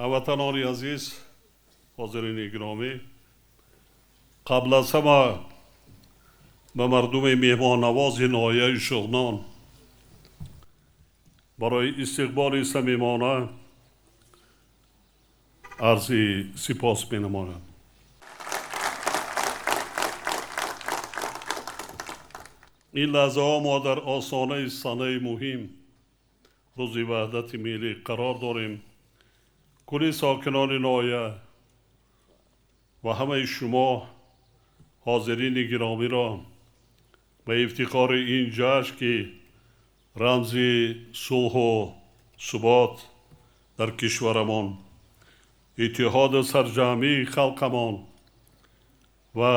Ҳамватанони азиз, ҳозирини гиромӣ, қабл аз ҳама ба мардуми меҳмоннавози ноҳияи Шуғнон барои истиқболи самимона арзи сипос менамоям. Ин лаҳзаҳо мо дар остонаи санаи муҳим, рӯзи ваҳдати миллӣ қарор дорем. Кулли сокинони ноҳия ва ҳамаи шумо ҳозирини гиромиро ба ифтихори ин ҷашн, ки рамзи сулҳу субот дар кишварамон, иттиҳоду сарҷамъии халқамон ва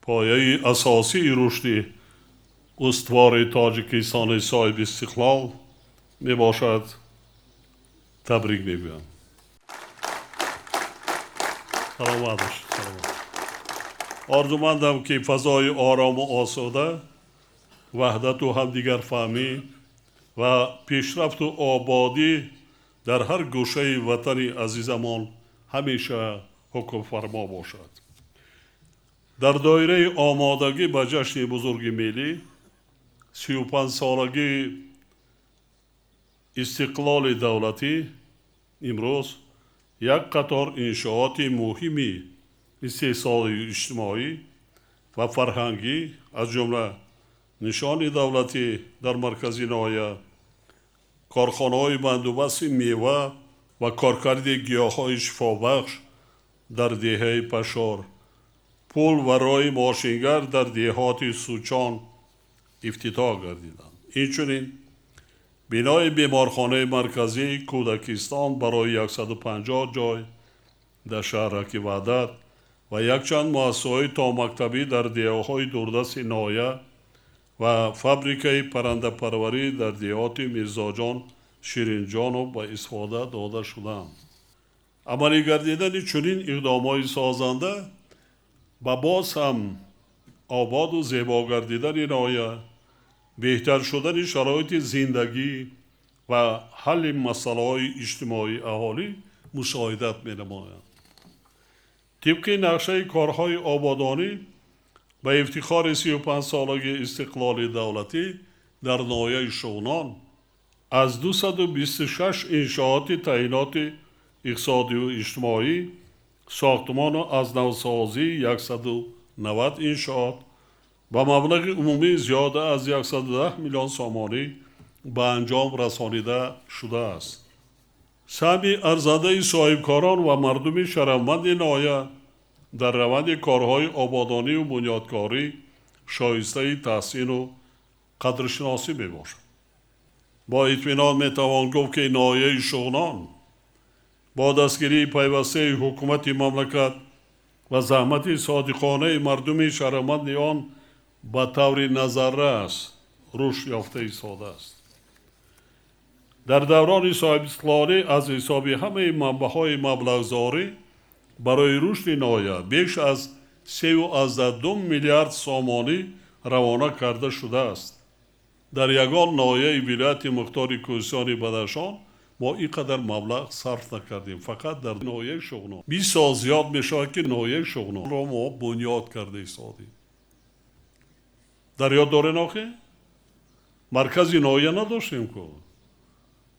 пояи асосии рушди устувори Тоҷикистони соҳиби истиқлол мебошад, табрик мегӯям. Саломат бошед, саломат. Орзумандам, ки фазои орому осуда, ваҳдату ҳамдигарфаҳмӣ ва пешрафту ободӣ дар ҳар гӯшаи ватани азизамон ҳамеша ҳукмфармо бошад. Дар доираи омодагӣ ба ҷашни бузурги миллӣ, 35-солагии истиқлоли давлатӣ, имрӯз як қатор иншооти муҳими истеҳсолию иҷтимоӣ ва фарҳангӣ, аз ҷумла нишони давлатӣ дар маркази ноҳия, корхонаҳои бандубасти мева ва коркарди гиёҳҳои шифобахш дар деҳаи Пашор, пул ва роҳи мошингар дар деҳоти Сучон ифтитоҳ гардиданд. Инчунин бинои беморхонаи марказии Кӯдакистон барои 150 ҷой дар шаҳраки Ваҳдат ва якчанд муассисаҳои томактабӣ дар деҳаҳои дурдасти ноҳия ва фабрикаи паррандапарварӣ дар деҳоти Мирзоҷон Ширинҷонов ба истифода дода шуданд. Амалӣ гардидани чунин иқдомҳои созанда ба боз ҳам ободу зебо гардидани ноҳия, беҳтар шудани шароити зиндагӣ ва ҳалли масъалаҳои иҷтимоии аҳолӣ мусоидат менамоянд. Тибқи нақшаи корҳои ободонӣ ба ифтихори 35-солагии истиқлоли давлатӣ дар ноҳияи Шуғнон аз 226 иншооти таъиноти иқтисодию иҷтимоӣ, сохтмону аз навсозии 190 иншоот ба маблағи умумии зиёда аз 110 миллион сомонӣ ба анҷом расонида шудааст. Саҳми арзандаи соҳибкорон ва мардуми шарафманди ноҳия дар раванди корҳои ободонию бунёдкорӣ шоистаи таҳсину қадршиносӣ мебошад. Бо итминон метавон гуфт, ки ноҳияи Шуғнон бо дастгирии пайвастаи ҳукумати мамлакат ва заҳмати содиқонаи мардуми шарафманди он ба таври назаррас рушд ёфта истодааст. Дар даврони соҳибистиқлолӣ аз ҳисоби ҳамаи манбаъҳои маблағзорӣ барои рушди ноҳия беш аз 3,2 миллиард сомонӣ равона карда шудааст. Дар ягон ноҳияи вилояти мухтори Кӯҳистони Бадахшон мо ин қадар маблағ сарф накардем, фақат дар ноҳияи Шуғнон. 20 сол зиёд мешавад, ки ноҳияи Шуғнонро мо бунёд карда истодем. Дар ёд дорен, охе? Маркази ноҳия надоштем ку.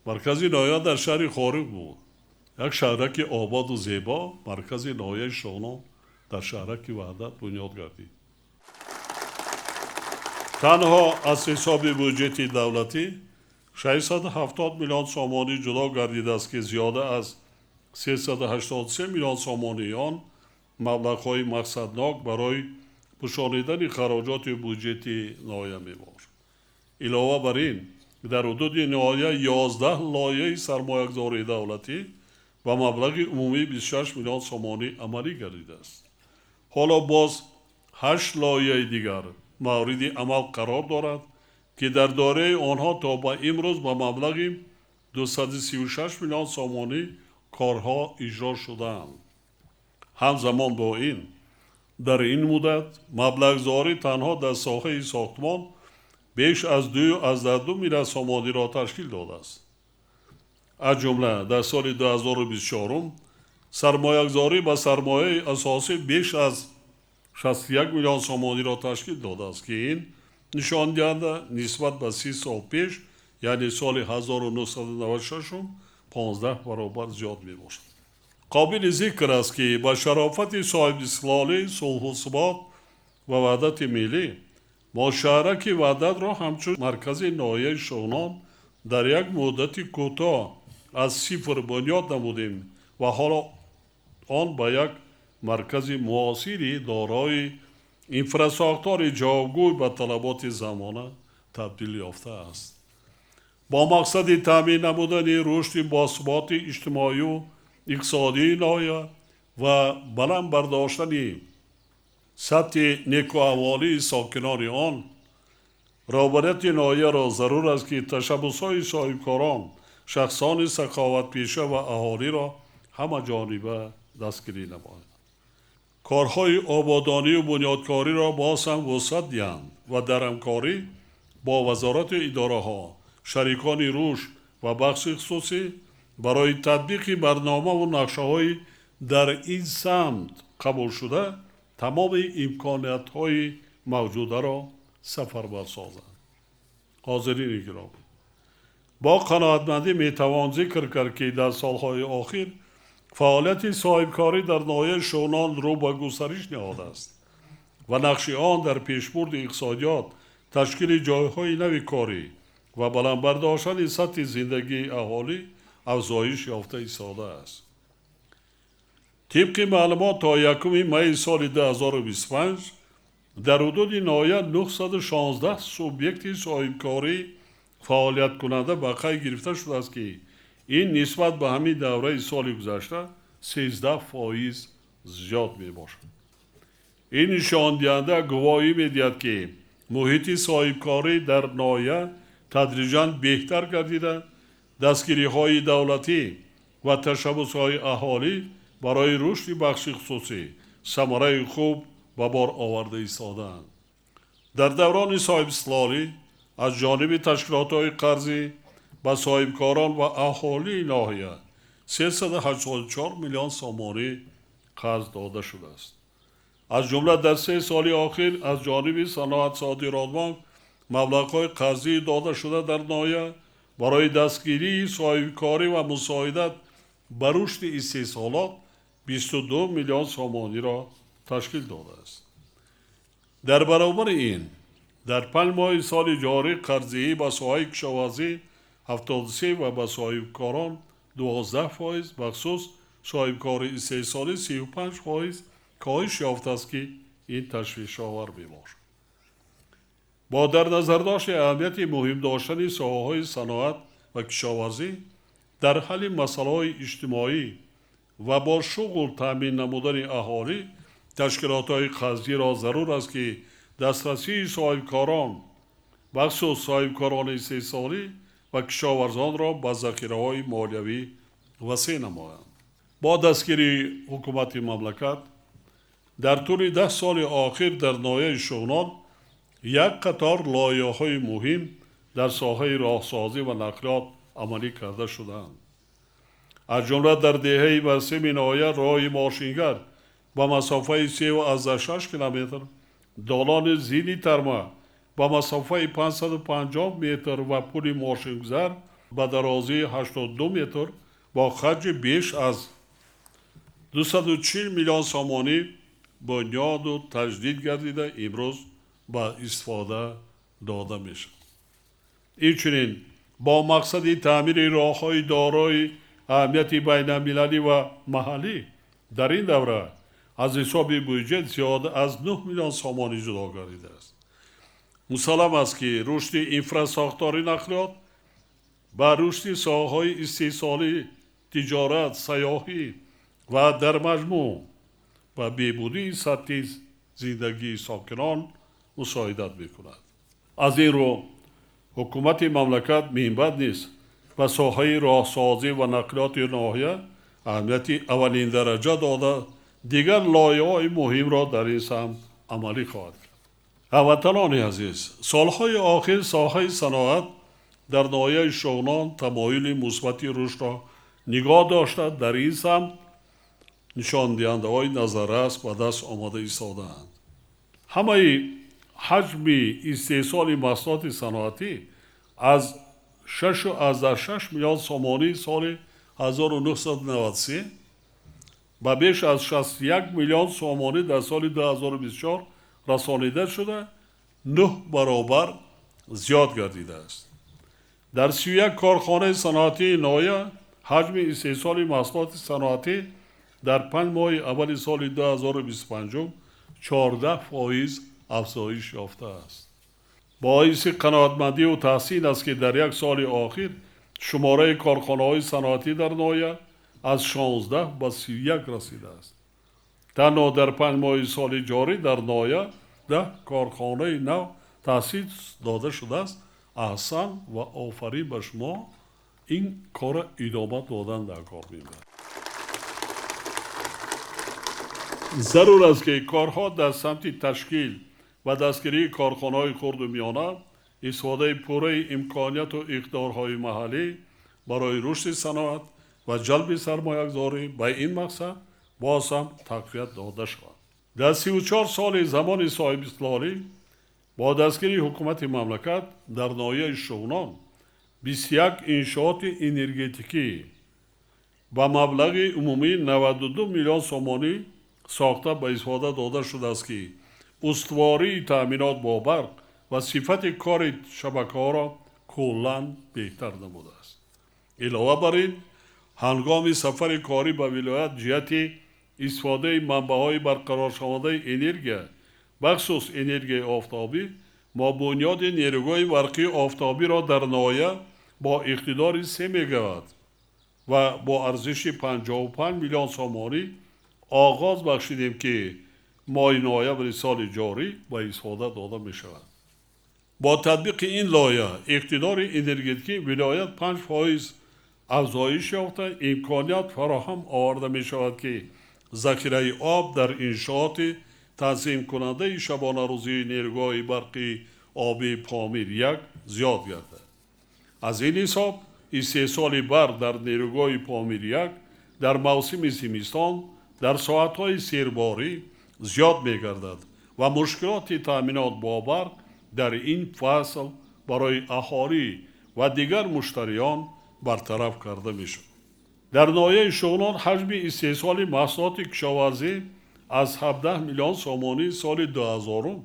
Маркази ноҳия дар шаҳри Хоруғ буд. Як шаҳраки ободу зебо, маркази ноҳияи Шуғнон дар шаҳраки Ваҳдат бунёд гардид. Танҳо аз ҳисоби буҷети давлатӣ 670 миллион сомонӣ ҷудо гардидааст, ки зиёда аз 383 миллион сомонии он маблағҳои мақсаднок барои пӯшонидани хароҷоти буҷети ноҳия мебошад. Илова бар ин, дар ҳудуди ноҳия 11 лоиҳаи сармоягузории давлатӣ ба маблағи умумии 26 миллион сомонӣ амалӣ гардидааст. Ҳоло боз 8 лоиҳаи дигар мавриди амал қарор дорад, ки дар доираи онҳо то ба имрӯз ба маблағи 236 миллион сомонӣ корҳо иҷро шудаанд. Ҳамзамон бо ин, дар ин муддат маблағзорӣ танҳо дар соҳаи сохтмон беш аз 2,2 миллиард сомониро ташкил додааст. Аз ҷумла дар соли 2024 сармоягузорӣ ба сармояи асосӣ беш аз 61 миллион сомониро ташкил додааст, ки ин нишондиҳанда нисбат ба 30 сол пеш, яъне соли 1996, 15 баробар зиёд мебошад. Қобили зикр аст, ки ба шарофати соҳибистиқлолӣ, сулҳу субот ва ваҳдати миллӣ мо шаҳраки Ваҳдатро ҳамчун маркази ноҳияи Шуғнон дар як муддати кӯтоҳ аз сифр бунёд намудем ва ҳоло он ба як маркази муосири дорои инфрасохтори ҷавобгӯй ба талаботи замона табдил ёфтааст. Бо мақсади таъмин намудани рушди босуботи иҷтимоию иқтисодии ноҳия ва баланд бардоштани сатҳи некуаҳволии сокинони он, роҳбарияти ноҳияро зарур аст, ки ташаббусҳои соҳибкорон, шахсони саховатпеша ва аҳолиро ҳамаҷониба дастгирӣ намояд, корҳои ободонию бунёдкориро боз ҳам вусъат диҳанд ва дар ҳамкорӣ бо вазорату идораҳо, шарикони рушд ва бахши хусусӣ барои татбиқи барномаву нақшаҳои дар ин самт қабулшуда тамоми имкониятҳои мавҷударо сафарбар созанд. Ҳозирини гиромӣ, бо қаноатмандӣ метавон зикр кард, ки дар солҳои охир фаъолияти соҳибкорӣ дар ноҳияи Шуғнон рӯ ба густариш ниҳодааст ва нақши он дар пешбурди иқтисодиёт, ташкили ҷойҳои нави корӣ ва баланд бардоштани сатҳи зиндагии аҳолӣ афзоиш ёфта истодааст. Тибқи маълумот, то 1 майи соли 2025 дар ҳудуди ноҳия 916 субъекти соҳибкорӣ фаъолияткунанда ба қайд гирифта шудааст, ки ин нисбат ба ҳамин давраи соли гузашта 13% зиёд мебошад. Ин нишондиҳанда гувоҳӣ медиҳад, ки муҳити соҳибкорӣ дар ноҳия тадриҷан беҳтар гардида, дастгириҳои давлатӣ ва ташаббусҳои аҳолӣ барои рушди бахши хусусӣ самараи хуб ба бор оварда истодаанд. Дар даврони соҳибистиқлолӣ аз ҷониби ташкилотҳои қарзӣ ба соҳибкорон ва аҳолии ноҳия 384 миллион сомонӣ қарз дода шудааст. Аз ҷумла дар 3 соли охир аз ҷониби Саноат Содиротбонк маблағҳои қарзӣ дода шуда дар ноҳия барои дастгирии соҳибкорӣ ва мусоидат ба рушди истеҳсолот 22 миллион сомониро ташкил додааст. Дар баробари ин дар 5 моҳи соли ҷорӣ қарздиҳӣ ба соҳаи кишоварзӣ 73 ва ба соҳибкорон 12%, бахусус соҳибкори истеҳсолӣ 35% коҳиш ёфтааст, ки ин ташвишовар мебошад. Бо дар назардошти аҳамияти муҳим доштани соҳаҳои саноат ва кишоварзӣ дар ҳалли масъалаҳои иҷтимоӣ ва бо шуғл таъмин намудани аҳолӣ, ташкилотҳои қарзиро зарур аст, ки дастрасии соҳибкорон, бахусус соҳибкорони истеҳсолӣ ва кишоварзонро ба захираҳои молиявӣ васеъ намоянд. Бо дастгирии ҳукумати мамлакат дар тӯли 10 соли охир дар ноҳияи Шуғнон як қатор лоиҳаҳои муҳим дар соҳаи роҳсозӣ ва нақлиёт амалӣ карда шудаанд. Аз ҷумла дар деҳаи Барсеми ноҳия роҳи мошингар ба масофаи 3,6 километр, долони зини Тарма ба масофаи 550 метр ва пули мошингузар ба дарозии 82 метр бо харҷи беш аз 240 миллион сомонӣ бунёду таҷдид гардида имрӯз ба истифода дода мешавад. Инчунин бо мақсади таъмири роҳҳои дорои аҳамияти байналмилалӣ ва маҳаллӣ дар ин давра аз ҳисоби бюҷет зиёда аз 9 миллион сомонӣ ҷудо гардидааст. Мусаллам аст, ки рушди инфрасохтори нақлиёт ба рушди соҳаҳои истеҳсолӣ, тиҷорат, сайёҳӣ ва дар маҷмӯъ ба беҳбудии сатҳи зиндагии сокинон мусоидат мекунад. Аз ин рӯ ҳукумати мамлакат минбаъд низ ба соҳаи роҳсозӣ ва нақлиёти ноҳия аҳамияти аввалиндараҷа дода, дигар лоиҳаҳои муҳимро дар ин самт амалӣ хоҳад кард. Ҳамватанони азиз, солҳои охир соҳаи саноат Дар ноҳияи Шуғнон тамоюли мусбати рушдро нигоҳ дошта, дар ин самт нишондиҳандаҳои назаррас ба даст омада истодаанд. Ҳамаи ҳаҷми истеҳсоли маҳсулоти саноатӣ аз 6,6 миллион сомонӣ соли 1993 ба беш аз 61 миллион сомонӣ дар соли 2024 расонида шуда, 9 баробар зиёд гардидааст. Дар 31 корхонаи саноатии ноҳия ҳаҷми истеҳсоли маҳсулоти саноатӣ дар 5 моҳи аввали соли 2025 14% афзоиш ёфтааст. Боиси қаноатмандию таҳсин аст, ки дар як соли охир шумораи корхонаҳои саноатӣ дар ноҳия аз 16 ба 31 расидааст. Танҳо дар 5 моҳи соли ҷорӣ дар ноҳия 10 корхонаи нав таъсис дода шудааст. Аҳсан ва офарин ба шумо, ин корро идома додан дар кор мебарад. Зарур аст, ки корҳо дар самти ташкил ва дастгирии корхонаҳои хурду миёна, истифодаи пурраи имконияту иқтидорҳои маҳаллӣ барои рушди саноат ва ҷалби сармоягузорӣ ба ин мақсад боз ҳам тақвият дода шавад. Дар 34 соли замони соҳибистиқлолӣ бо дастгирии ҳукумати мамлакат дар ноҳияи Шуғнон 21 иншооти энергетикӣ ба маблағи умумии 92 миллион сомонӣ сохта ба истифода дода шудааст, ки устувории таъминот бо барқ ва сифати кори шабакаҳоро куллан беҳтар намудааст. Илова бар ин, ҳангоми сафари корӣ ба вилоят ҷиҳати истифодаи манбаъҳои барқароршавандаи энергия, бахусус энергияи офтобӣ, мо бунёди нерӯгоҳи барқии офтобиро дар ноҳия бо иқтидори 3 мегаватт ва бо арзиши 55 миллион сомонӣ оғоз бахшидем, ки моҳи ноябри соли ҷорӣ ба истифода дода мешавад. Бо татбиқи ин лоиҳа иқтидори энергетикии вилоят 5% афзоиш ёфта, имконият фароҳам оварда мешавад, ки захираи об дар иншооти танзимкунандаи шабонарӯзии нерӯгоҳи барқи обии Помир 1 зиёд гардад. Аз ин ҳисоб истеҳсоли барқ дар нерӯгоҳи Помир 1 дар мавсими зимистон дар соатҳои серборӣ зиёд мегардад ва мушкилоти таъминот бо барқ дар ин фасл барои аҳолӣ ва дигар муштариён бартараф карда мешавад. Дар ноҳияи Шуғнон ҳаҷми истеҳсоли маҳсулоти кишоварзӣ аз 17 миллион сомонӣ соли 2000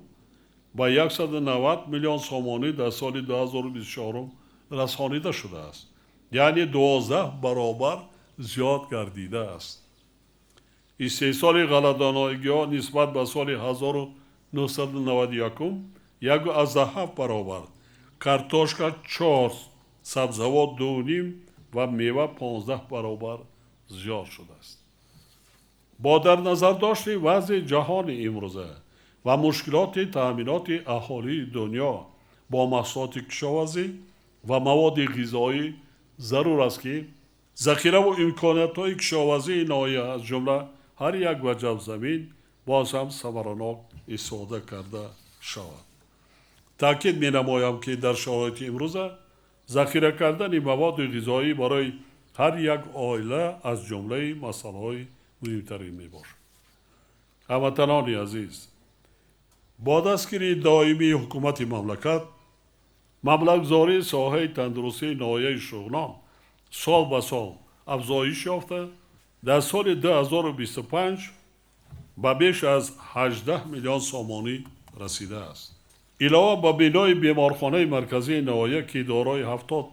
ба 190 миллион сомонӣ дар соли 2024 расонида шудааст, яъне 12 баробар зиёд гардидааст. Истеҳсоли ғалладонагиҳо нисбат ба соли 1991 1,7 баробар, картошка 4, сабзавот 2,5 ва мева 15 баробар зиёд шудааст. Бо дар назардошти вазъи ҷаҳони имрӯза ва мушкилоти таъминоти аҳолии дунё бо маҳсулоти кишоварзӣ ва маводи ғизоӣ, зарур аст, ки захираву имкониятҳои кишоварзии ноҳия, аз ҷумла ҳар як ваҷаб замин, боз ҳам самаранок истифода карда шавад. Таъкид менамоям, ки дар шароити имрӯза захира кардани маводи ғизоӣ барои ҳар як оила аз ҷумлаи масъалаҳои муҳимтарин мебошад. Ҳамватанони азиз, бо дастгирии доимии ҳукумати мамлакат маблағгузории соҳаи тандурустии ноҳияи Шуғнон сол ба сол афзоиш ёфта, дар соли 2025 ба беш аз 18 миллион сомонӣ расидааст. Илова ба бинои беморхонаи марказии ноҳия, ки дорои 70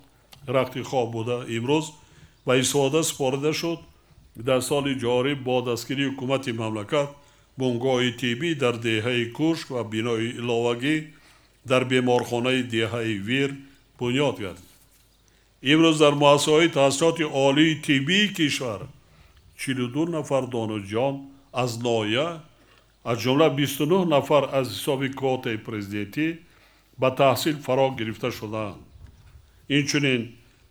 рахти хоб буда, имрӯз ба истифода супорида шуд, дар соли ҷорӣ бо дастгирии ҳукумати мамлакат бунгоҳи тиббӣ дар деҳаи Кушк ва бинои иловагӣ дар беморхонаи деҳаи Вир бунёд гардид. Имрӯз дар муассисаҳои таҳсилоти олии тиббии кишвар 42 нафар донишҷӯён аз ноҳия, аз ҷумла 29 нафар аз ҳисоби квотаи президентӣ ба таҳсил фаро гирифта шудаанд. Инчунин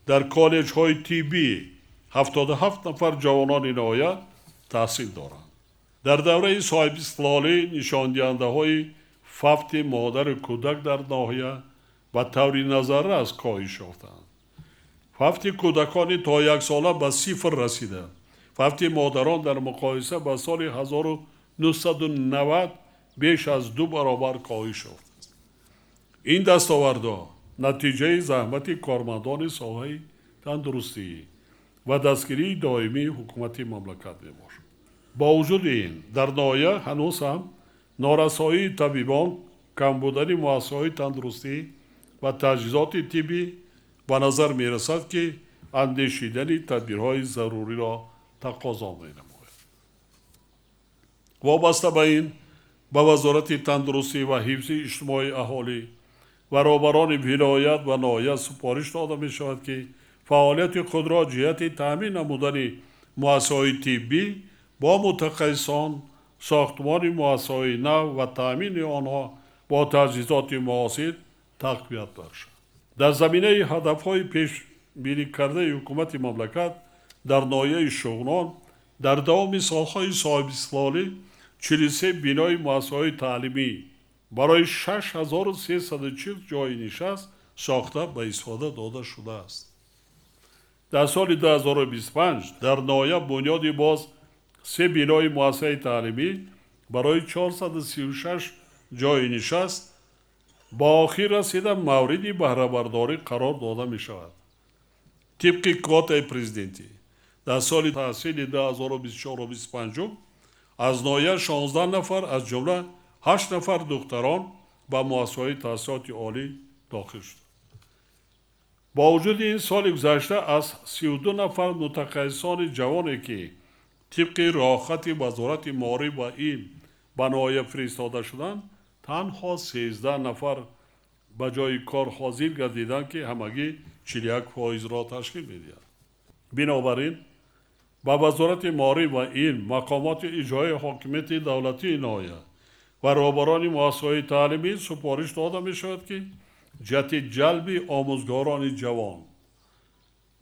дар коллеҷҳои тиббӣ 77 нафар ҷавонони ноҳия таҳсил доранд. Дар давраи соҳибистиқлолӣ нишондиҳандаҳои фавти модару кӯдак дар ноҳия Ба таври назаррас коҳиш ёфтанд. Фавти кӯдакони то яксола ба сифр расида, фавти модарон дар муқоиса ба соли 1990 беш аз 2 баробар коҳиш ёфтааст. Ин дастовардҳо натиҷаи заҳмати кормандони соҳаи тандурустӣ ва дастгирии доимии ҳукумати мамлакат мебошад. Бо вуҷуди ин, дар ноҳия ҳанӯз ҳам норасоии табибон, кам будани муассисаҳои тандурустӣ ва таҷҳизоти тиббӣ ба назар мерасад, ки андешидани тадбирҳои заруриро тақозо менамояд. Вобаста ба ин, ба Вазорати тандурустӣ ва ҳифзи иҷтимоии аҳолӣ ва роҳбарони вилоят ва ноҳия супориш дода мешавад, ки фаъолияти худро ҷиҳати таъмин намудани муассисаҳои тиббӣ бо мутахассисон, сохтмони муассисаҳои нав ва таъмини онҳо бо таҷҳизоти муосир тақвият бахшад. Дар заминаи ҳадафҳои пешбинӣ кардаи ҳукумати мамлакат дар ноҳияи Шуғнон дар давоми солҳои соҳибистиқлолӣ 43 бинои муассисаҳои таълимӣ барои 6340 ҷойи нишаст сохта ба истифода дода шудааст. Дар соли 2025 дар ноҳия бунёди боз се бинои муассисаи таълимӣ барои 436 ҷойи нишаст ба охир расида, мавриди баҳрабардорӣ қарор дода мешавад. Тибқи квотаи президентӣ дар соли таҳсили 2024-25 аз ноҳия 16 нафар, аз ҷумла 8 нафар духтарон, ба муассисаҳои таҳсилоти олӣ дохил шуданд. Бо вуҷуди ин, соли гузашта аз 32 нафар мутахассисони ҷавоне, ки тибқи роҳхати Вазорати маориф ва илм ба ноҳия фиристода шуданд, танҳо 13 нафар ба ҷои кор ҳозир гардиданд, ки ҳамагӣ 41 фоизро ташкил медиҳад. Бинобар ин, ба Вазорати маориф ва илм, мақомоти иҷроии ҳокимияти давлатии ноҳия ва роҳбарони муассисаҳои таълимӣ супориш дода мешавад, ки ҷиҳати ҷалби омӯзгорони ҷавон,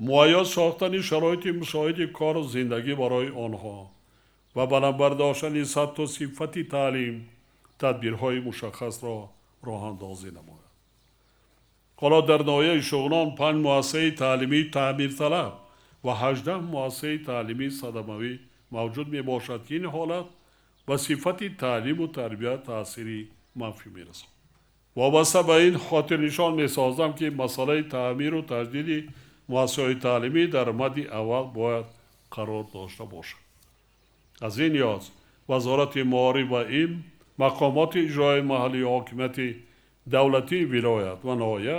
муҳайё сохтани шароити мусоиди кору зиндагӣ барои онҳо ва баланд бардоштани сатҳу сифати таълим тадбирҳои мушаххасро роҳандозӣ намояд. Ҳоло дар ноҳияи Шуғнон панҷ муассисаи таълимии таъмирталаб ва 18 муассисаи таълимии садамавӣ мавҷуд мебошад, ки ин ҳолат ба сифати таълиму тарбия таъсири манфӣ мерасонад. Вобаста ба ин, хотирнишон месозам, ки масъалаи таъмиру таҷдиди муассисаҳои таълимӣ дар мадди аввал бояд қарор дошта бошад. Аз ин лиҳоз, Вазорати маориф ва илм, мақомоти иҷроии маҳаллии ҳокимияти давлатии вилоят ва ноҳия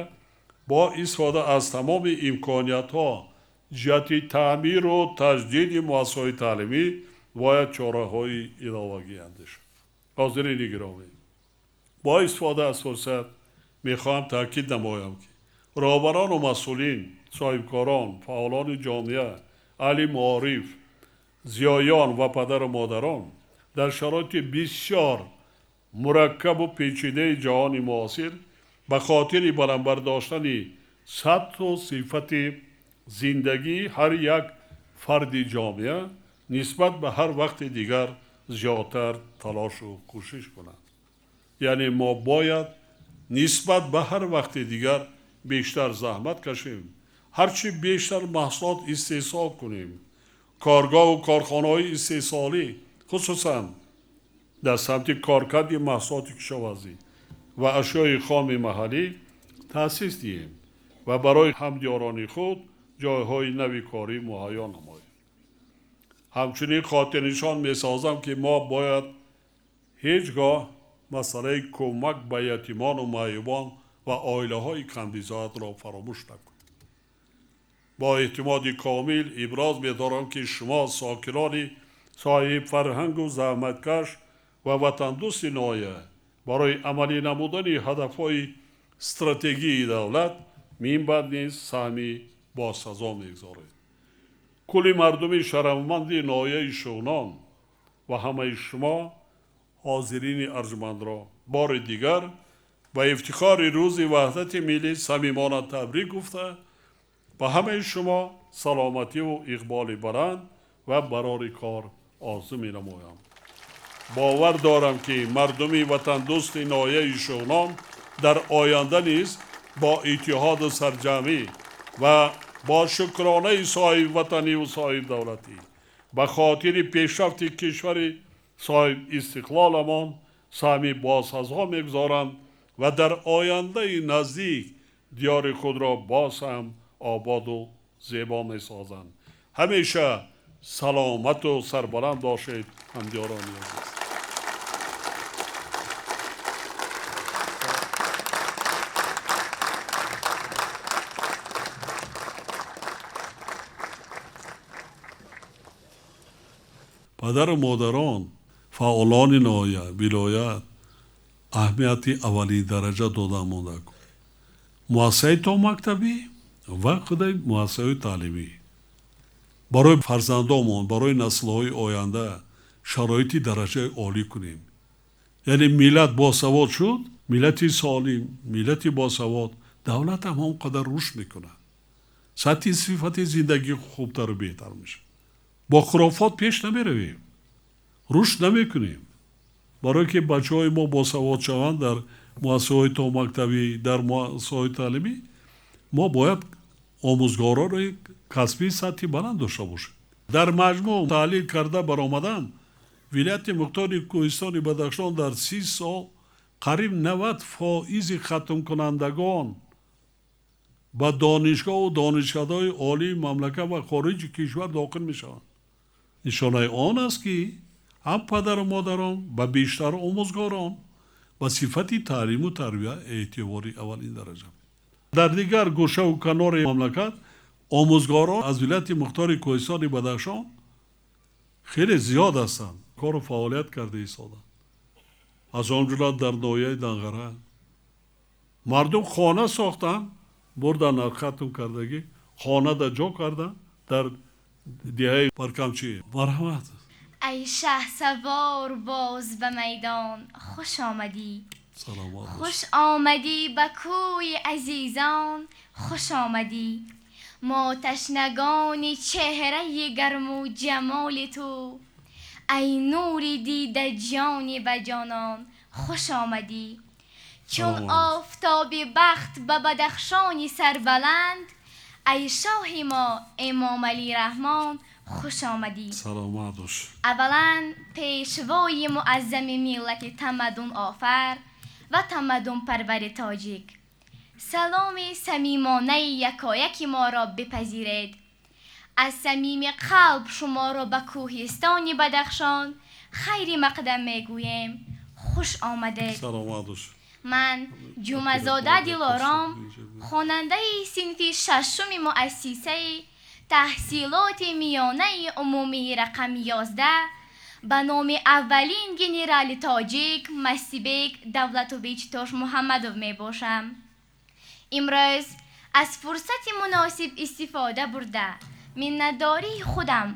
бо истифода аз тамоми имкониятҳо ҷиҳати таъмиру таҷдиди муассисаҳои таълимӣ бояд чораҳои иловагӣ андешанд. Ҳозирини гиромӣ, бо истифода аз фурсат мехоҳам таъкид намоям, ки роҳбарону масъулин, соҳибкорон, фаъолони ҷомеа, аҳли маориф, зиёиён ва падару модарон дар шароити бисёр мураккабу печидаи ҷаҳони муосир ба хотири баланд бардоштани сатҳу сифати зиндагии ҳар як фарди ҷомеа нисбат ба ҳар вақти дигар зиёдтар талошу кӯшиш кунанд. Яъне мо бояд нисбат ба ҳар вақти дигар бештар заҳмат кашем, ҳарчи бештар маҳсулот истеҳсол кунем, коргоҳу корхонаҳои истеҳсолӣ, хусусан дар самти коркарди маҳсулоти кишоварзӣ ва ашёи хоми маҳаллӣ таъсис диҳем ва барои ҳамдиёрони худ ҷойҳои нави корӣ муҳайё намоем. Ҳамчунин хотирнишон месозам, ки мо бояд ҳеҷ гоҳ масъалаи кӯмак ба ятимону маъюбон ва оилаҳои камбизоатро фаромӯш накунем. Бо эътимоди комил иброз медорам, ки шумо, сокинони соҳибфарҳангу заҳматкаш ва ватандӯсти ноҳия, барои амалӣ намудани ҳадафҳои стратегии давлат минбаъд низ саҳми босазо мегузоред. Кулли мардуми шарафманди ноҳияи Шуғнон ва ҳамаи шумо ҳозирини арҷмандро бори дигар ба ифтихори Рӯзи Ваҳдати Миллӣ самимона табрик гуфта, ба ҳамаи шумо саломативу иқболи баланд ва барори кор орзу менамоям. Бовар дорам, ки мардуми ватандӯсти ноҳияи Шуғнон дар оянда низ бо иттиҳоду сарҷамӣ ва бо шукронаи соҳибватаниву соҳибдавлатӣ ба хотири пешрафти кишвари соҳибистиқлоламон саҳми босазо мегузоранд ва дар ояндаи наздик диёри худро боз ҳам ободу зебо месозанд. Ҳамеша саломату сарбаланд бошед, ҳамдиёрони азиз. Падару модарон, фаъолони ноҳия, вилоят аҳамияти аввалин дараҷа дода монда. Муассисаи томактабӣ ва худаи муассисаҳои таълимӣ барои фарзандомон, барои наслҳои оянда шароити дараҷаи олӣ кунем. Яъне миллат босавод шуд, миллати солим, миллати босавод, давлат ҳам он қадар рушд мекунад. Сатҳи сифати зиндагӣ хубтару беҳтар мешавад. Бо хурофот пеш намеравем, рушд намекунем. Барое ки бачаҳои мо босавод шаванд дар муассисаҳои томактабӣ, дар муассисаҳои таълимӣ, мо бояд омӯзгорони касбии сатҳи баланд дошта бошем. Дар маҷмӯъ таҳлил карда баромадан, вилояти мухтори кӯҳистони Бадахшон дар 30 сол қариб 90% хатмкунандагон ба донишгоҳу донишкадаҳои олии мамлакат ва хориҷи кишвар дохил мешаванд. Нишонаи он аст, ки ҳам падару модарон ва бештар омӯзгорон ба сифати таълиму тарбия эътибори аввалин дараҷа. Дар дигар гӯшаву канори мамлакат омӯзгорон аз вилояти мухтори кӯҳистони Бадахшон хеле зиёд ҳастанд, кору фаъолият карда истоданд. Аз он ҷумла дар ноҳияи Данғара мардум хона сохтанд, бурдан хатм кардагӣ, хона да ҷо карданд дар деҳаи Паркамчӣ. Марҳамат. Ай шаҳсавор боз ба майдон хуш омадӣ. Саломат бош. Хуш омадӣ ба кӯи азизон хуш омадӣ. Мо ташнагони чеҳраи гарму ҷамоли ту, ай нури дида ҷони ба ҷонон хуш омадӣ. Чун офтоби бахт ба Бадахшони сарбаланд, ай шоҳи мо Эмомалӣ Раҳмон хуш омадӣ. Саломат бош. Аввалан пешвои муаззами миллати тамаддунофар ва тамаддунпарвари тоҷик, саломи самимонаи якояки моро бипазиред. Аз самими қалб шуморо ба кӯҳистони Бадахшон хайри мақдам мегӯем. Хуш омадед. Саломат бош. Ман Ҷумъазода Дилором, хонандаи синфи шашуми муассисаи таҳсилоти миёнаи умумии рақами 11 ба номи аввалин генерали тоҷик Масибек Давлатович Тошмуҳаммадов мебошам. Имрӯз аз фурсати муносиб истифода бурда, миннатдории худам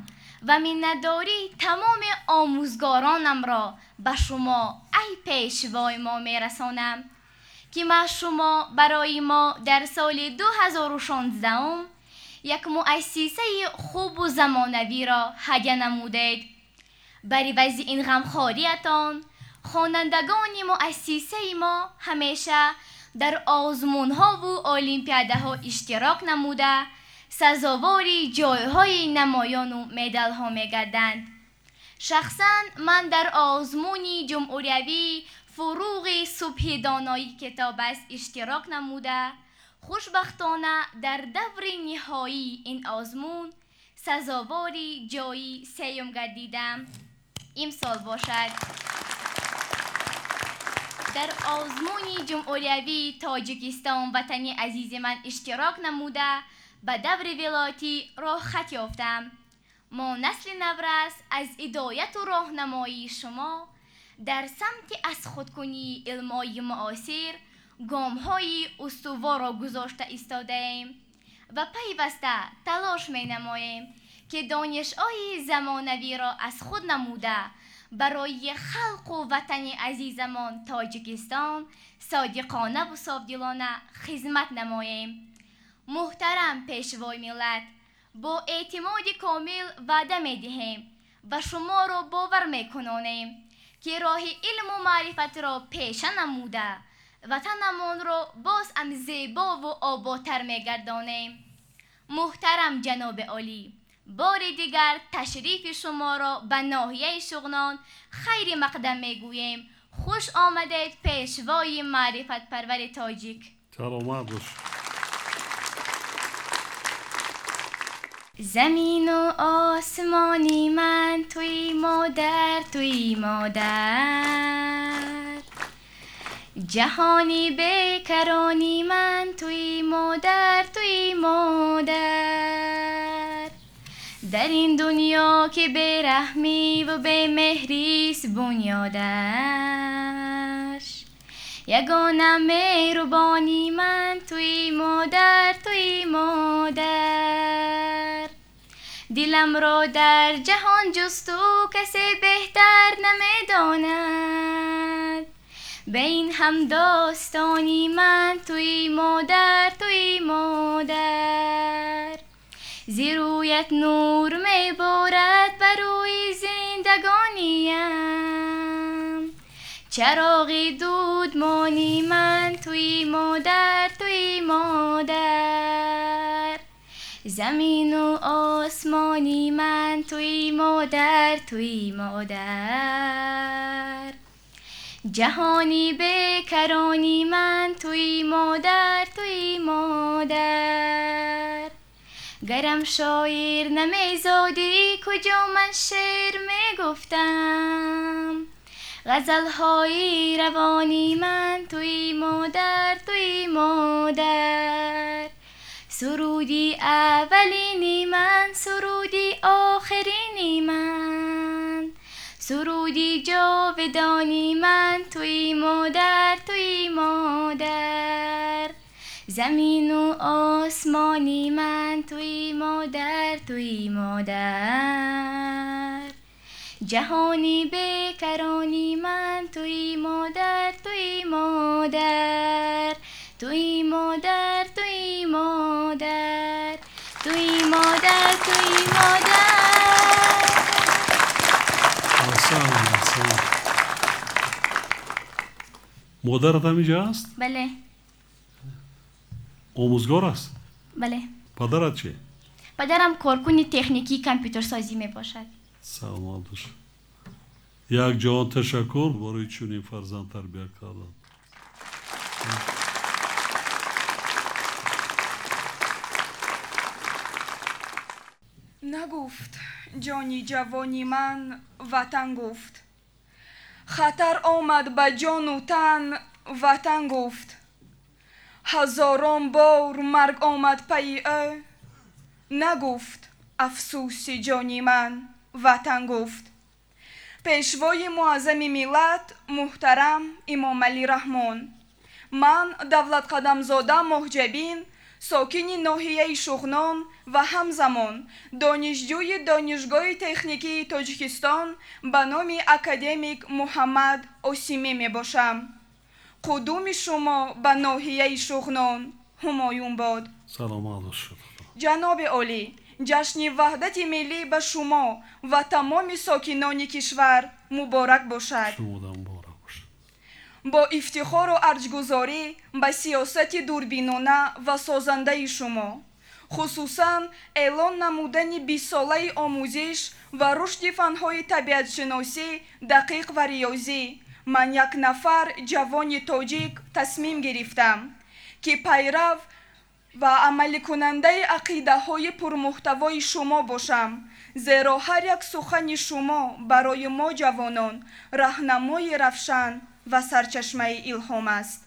ва миннатдории тамоми омӯзгоронамро ба шумо, ай пешвои мо, мерасонам, ки ма шумо барои мо дар соли 2016 як муассисаи хубу замонавиро ҳадя намудед. Бар ивази ин ғамхориятон хонандагони муассисаи мо ҳамеша дар озмунҳову олимпиадаҳо иштирок намуда, сазовори ҷойҳои намоёну медалҳо мегарданд. Шахсан ман дар озмуни ҷумҳуриявии фуруғи субҳи доноӣ китоб аст иштирок намуда, хушбахтона дар даври ниҳоии ин озмун сазовори ҷойи сеюм гардидам. Имсол бошад дар озмуни ҷумҳуриявии Тоҷикистон ватани азизи ман иштирок намуда, ба даври вилоятӣ роҳхат ёфтам. Мо насли наврас аз ҳидояту роҳнамоии шумо дар самти аз худкунии илмҳои муосир гомҳои устуворро гузошта истодаем ва пайваста талош менамоем, ки донишҳои замонавиро аз худ намуда барои халқу ватани азизамон Тоҷикистон содиқонаву софдилона хизмат намоем. Муҳтарам пешвои миллат, бо эътимоди комил ваъда медиҳем ва шуморо бовар мекунонем, ки роҳи илму маърифатро пеша намуда Ватанамонро боз ҳам зебову оботар мегардонем. Муҳтарам ҷаноби олӣ, бори дигар ташрифи шуморо ба ноҳияи Шуғнон хайри мақдам мегӯем. Хуш омадед, пешвои маърифатпарвари тоҷик. Саломат бош. Замину осмони ман туи модар, туи модар. Ҷаҳони бекарони ман туи модар, туи модар. Дар ин дунё ки бераҳмиву бемеҳрист бунёдаш, ягона меҳрубони ман туи модар, туи модар. Диламро дар ҷаҳон ҷуз ту касе беҳтар намедонад. Ба ин ҳам достони ман туи модар, туи модар. Зи рӯят нур меборад бар рӯи зиндагониям. Чароғи дудмони ман туи модар, туи модар. Замину осмони ман туи модар, туи модар. Ҷаҳони бекарони ман туи модар, туи модар. Гарам шоир намезодӣ, куҷо ман шеър мегуфтам. Ғазалҳои равони ман туи модар, туи модар. Суруди аввалини ман, суруди охирини ман, суруди ҷовидони ман туи модар, туи модар. Замину осмони ман туи модар, туи модар. Ҷаҳони бекарони ман туи модар, туи модар. Туи модар, туи модар, туи модар, туи модар. Аҳсан, аҳсан. Модарат ҳаминҷа аст? Бале. Омӯзгор аст? Бале. Падарат чӣ? Падарам коркуни техникии компютерсозӣ мебошад. Саломат бош. Як ҷаҳон ташаккур барои чунин фарзанд тарбия кардан. Нагуфт ҷони ҷавони ман ватан гуфт. Хатар омад ба ҷону тан ватан гуфт. Ҳазорон бор марг омад пайи ӯ. Нагуфт афсӯси ҷони ман ватан гуфт. Пешвои муаззами миллат муҳтарам Имомалӣ Раҳмон. Ман Давлатқадамзода Моҳҷабин, сокини ноҳияи Шуғнон ва ҳамзамон донишҷӯи Донишгоҳи техникии Тоҷикистон ба номи академик Муҳаммад Осимӣ мебошам. Қудуми шумо ба ноҳияи Шуғнон ҳумоюн бод. Саломат бошед. Ҷаноби олӣ, ҷашни ваҳдати миллӣ ба шумо ва тамоми сокинони кишвар муборак бошад. Шумода муборак бошад. Бо ифтихору арҷгузорӣ ба сиёсати дурбинона ва созандаи шумо, хусусан эълон намудани бистсолаи омӯзиш ва рушди фанҳои табиатшиносӣ, дақиқ ва риёзӣ, ман як нафар ҷавони тоҷик тасмим гирифтам, ки пайрав ва амаликунандаи ақидаҳои пурмуҳтавои шумо бошам, зеро ҳар як сухани шумо барои мо ҷавонон раҳнамои равшан ва сарчашмаи илҳом аст.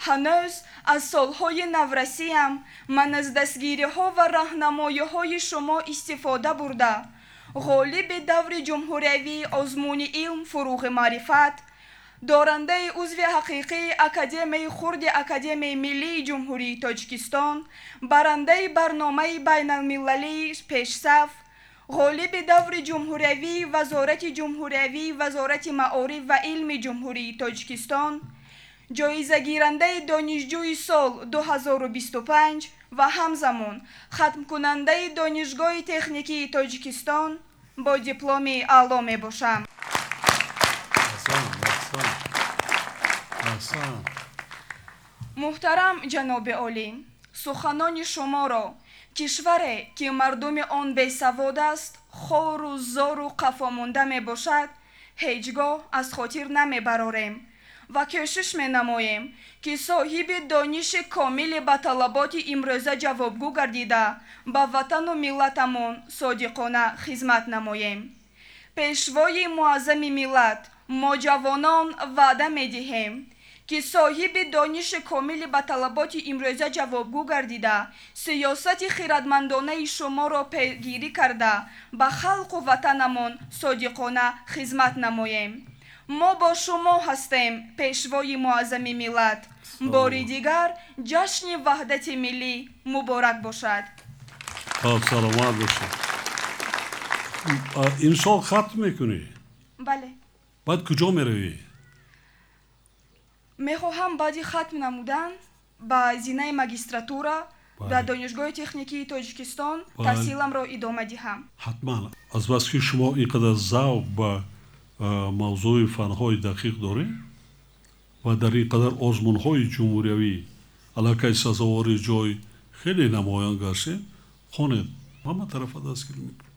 Ҳанӯз аз солҳои наврасиям ман аз дастгириҳо ва раҳнамоиҳои шумо истифода бурда, ғолиби даври ҷумҳуриявии озмуни илм фуруғи маърифат, дорандаи узви ҳақиқии Академияи хурди Академияи миллии Ҷумҳурии Тоҷикистон, барандаи барномаи байналмилалии пешсаф, ғолиби даври ҷумҳуриявии Вазорати ҷумҳуриявии Вазорати маориф ва илми Ҷумҳурии Тоҷикистон, ҷоизагирандаи донишҷӯи сол 2025 ва ҳамзамон хатмкунандаи Донишгоҳи техникии Тоҷикистон бо дипломи аъло мебошам. Аҳсан, аҳсан, аҳсан. Муҳтарам ҷаноби олӣ, суханони шуморо кишваре, ки мардуми он бесавод аст, хору зору қафомонда мебошад, ҳеҷ гоҳ аз хотир намебарорем ва кӯшиш менамоем, ки соҳиби дониши комили ба талаботи имрӯза ҷавобгӯ гардида, ба ватану миллатамон содиқона хизмат намоем. Пешвои муаззами миллат, мо ҷавонон ваъда медиҳем, ки соҳиби дониши комили ба талаботи имрӯза ҷавобгӯ гардида, сиёсати хирадмандонаи шуморо пайгирӣ карда, ба халқу ватанамон содиқона хизмат намоем. Мо бо шумо ҳастем, пешвои муаззами миллат. Бори дигар ҷашни ваҳдати миллӣ муборак бошад. Саломат бошед. Имсол хатм мекунӣ? Бале. Баъд куҷо меравӣ? Мехоҳам баъди хатм намудан ба зинаи магистратура дар Донишгоҳи техникии Тоҷикистон таҳсиламро идома диҳам. Ҳатман. Азбаски шумо ин қадар завқ ба мавзӯи фанҳои дақиқ доред ва дар ин қадар озмунҳои ҷумҳуриявӣ аллакай сазовори ҷой хеле намоён гаштед, хонед, ҳама тарафа дастгирӣ мекунем.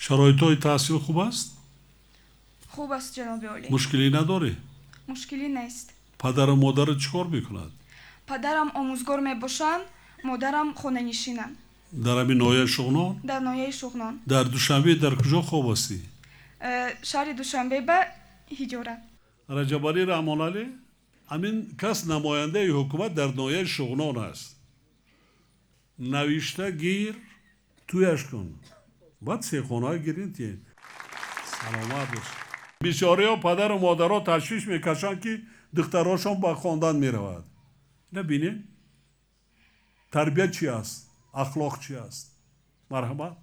Шароитҳои таҳсил хуб аст? Хуб аст, ҷаноби олӣ. Мушкилӣ надорӣ? Мушкилӣ нест. Падару модарат чӣ кор мекунад? Падарам омӯзгор мебошанд, модарам хонанишинанд. Дар ҳамин ноҳияи Шуғнон? Дар ноҳияи Шуғнон. Дар Душанбе дар куҷо хоб ҳастӣ? Шаҳри Душанбе ба ҳиҷора. Раҷабалӣ Раҳмоналӣ, ҳамин кас намояндаи ҳукумат дар ноҳияи Шуғнон аст. Навишта гир, туяш кун. Баъд сехона гирин тиен. Саломат бош. Бисёриҳо падару модаро ташвиш мекашанд, ки духтарошон ба хондан меравад. Ина бинед, тарбия чи аст, ахлоқ чи аст. Марҳамат.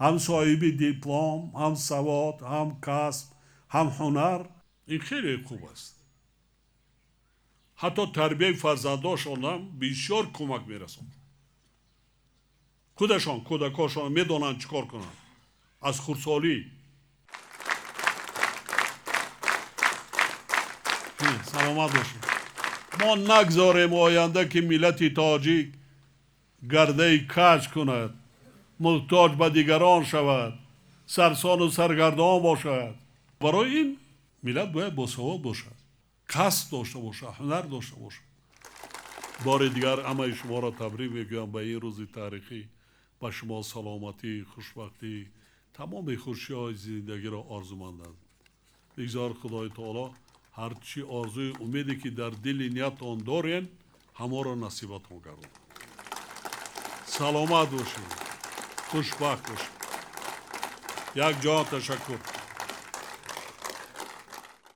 Ҳам соҳиби диплом, ҳам савод, ҳам касб, ҳам ҳунар. Ин хеле хуб аст. Ҳатто тарбияи фарзандошонам бисёр кӯмак мерасонад. Худашон, кӯдакошон медонанд чӣ кор кунанд. Аз хурдсолӣ. Саломат бошед. Мо нагзорем оянда, ки миллати тоҷик гардаи каҷ кунад, муҳтоҷ ба дигарон шавад, сарсону саргардон бошад. Барои ин миллат бояд босавод бошад, касб дошта бошад, ҳунар дошта бошад. Бори дигар ҳамаи шуморо табрик мегӯям ба ин рӯзи таърихӣ. Ба шумо саломатӣ, хушбахтӣ, тамоми хушиҳои зиндагиро орзумандам. Бигзор Худои таоло ҳарчи орзуи умеде, ки дар дили ниятон дорен, ҳаморо насибатон гардонад. Саломат бошед, хушбахт бошед. Як ҷон ташаккур.